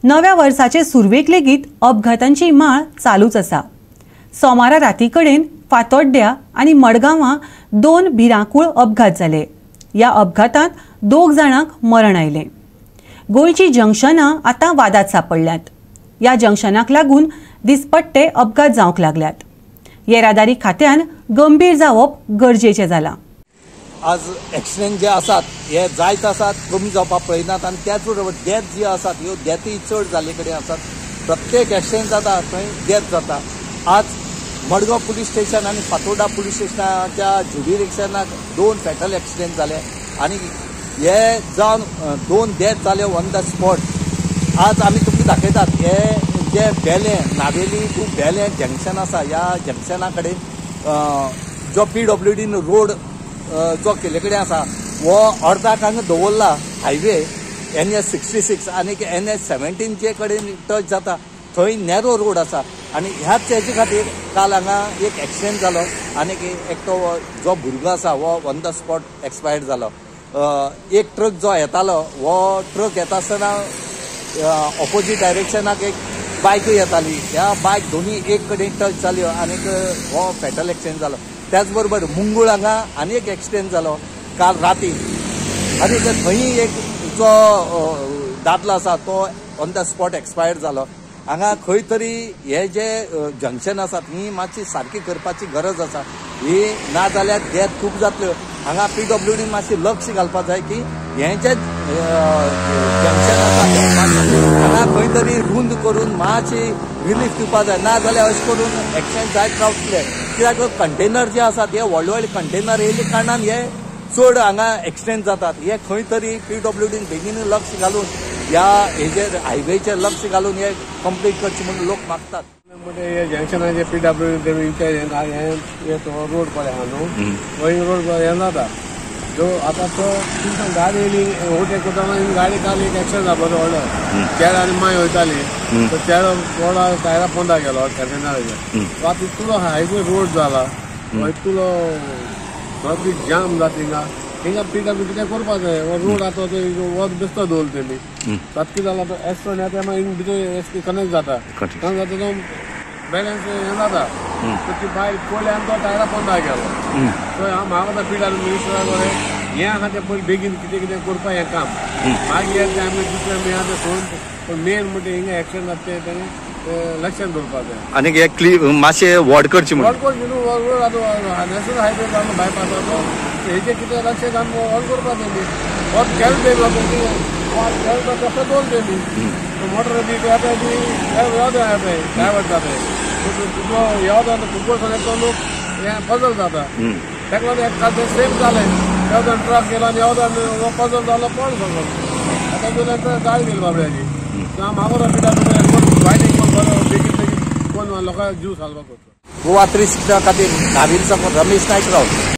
नव्या वर्साचे सुरवेक लेगीत अपघातांची माळ चालूच आसा. सोमारा राती कडेन फातोड्ड्या आनी मडगांवां 2 भिरांकूळ अपघात जाले. ह्या अपघातांत 2 जाणांक मरण आयलें. गोंयची जंक्शनां आतां वादात सापडल्यात. ह्या जंक्शनाक लागून दिसपट्टे अपघात जावंक लागल्यात. येरादारी खात्यान गंभीर जावप गरजेचें जालां. आज एक्सिडेंट जे आसात हे जायत आसात, कमी जावपाक पळयनात आनी त्याच बरोबर डेथ जी आसात ह्यो डेथूय चड जाल्ले कडेन आसात. प्रत्येक एक्सिडेंट जाता थंय डेथ जाता. आज मडगांव पुलीस स्टेशन आनी फातोर्डा पुलीस स्टेशनाच्या ज्युरिडिक्शनाक 2 फॅटल एक्सिडेंट जाले आनी हे जावन 2 डेथ जाले ऑन the spot. आज आमी तुमकां दाखयतात हे जे बेलें नावेली टू बेलें जंक्शन आसा, ह्या जंक्शना कडेन जो PWD road जो केल्ले कडेन आसा हो अर्दाक हांगा दवरला. हायवे NH 66 आनी NH 17 जे कडेन टच जाता थंय नॅरो रोड आसा आनी ह्याच हेजे खातीर काल हांगा एक एक्सिडेंट जालो आनी एकटो जो भुरगो आसा हो ऑन the spot expired जालो. एक ट्रक जो येतालो हो ट्रक येता आसतना ऑपोजीट डायरेक्शनाक एक बायकूय येताली. ह्या बायक दोनूय एक कडेन टच जाल्यो आनीक हो फॅटल एक्सिडेंट जालो. त्याच बरोबर मुंगूळ हांगा आनी एक एक्सिडेंट जालो काल राती आनी थंय एक जो दादलो आसा तो ऑन the spot expired जालो. हांगा खंय तरी हे जे जंक्शन आसात ही मातशी सारकी करपाची गरज आसा. ही ना जाल्यार डेथ खूब जातल्यो. हांगा PWD मातशी लक्ष घालपाक जाय की हे जे जंक्शन आसा हांगा खंय तरी रुंद करून मातशी रिलीफ दिवपाक जाय, ना जाल्यार अशें करून एक्सिडेंट जायत रावतले. कित्याक कंटेनर जे आसात हे व्हडले व्हडले कंटेनर येयल्ले कारणान हे चड हांगा एक्सिडेंट जातात. हे खंय तरी PWD बेगीन लक्ष घालून ह्या हेजेर हायवेचेर लक्ष घालून हे कंप्लीट करचे म्हणून लोक मागतात. म्हणजे हे जंक्शनाचे PWD हे रोड पळय आहा न्हू, वय रोड हे जाता जो आतां तो गाडी येयली ओवरटेक करतना गाडी काल एक एक्सिडेंट जालो बरो व्हडलो. चेडो आनी माय वयताली तो चेडो रोडा टायरा पोंदा गेलो कंटेनराच्या. आतां इतलो हायवे रोड जाला, इतलो ट्राफीक जाम जाता हिंगा. हिंगा PWD कितें करपाक जाय. रोड आतां वत बेश्टो दवरला तेमी. आतां कितें जाला तो एक्सिडेंट येता मागीर हिंगा भितर कनेक्ट जाता, कनेक्ट जाता तो बॅलन्स हें जाता. ती बायल पळयली आनी तो टायरा पोंदा गेलो. सो हांव म्हाका PWD मिनिस्टरा कडेन हें आहा तें पयलीं बेगीन कितें कितें करपाक हें काम, मागीर तें आमी दुसरें आमी आहा तें सोडून, पूण मेन म्हणटा हिंगा एक्सिडेंट जाता तें तेणें लक्षात दवरपाक जाय. आनी हे क्ली मातशें व्हड करचें म्हणून व्हड करचें न्हू रोड आतां नॅशनल हायवे जावन बायपास जालो हेजें कितें लक्ष घालून व्हड करपाक तेमी. वत केळें केळें कसो दवरता तेमी मोटर बी येताय ती येताय ड्रायवर जाताय तुजो येवता फुटबॉल तो लोक हें पजल जाता. ताका लागून एक काल सेम जालें, येवता ट्रक गेलो आनी येवता पजल जालो पडलो सगळो. आतां तुवें गाडी गेली बाबड्याची. हांव मागोरा PWD कोण बरो बेगीन बेगीन कोण लोकांक जीव साल्वार करचो. गोवा 360 खातीर नावेली सावन रमेश नायक रावत.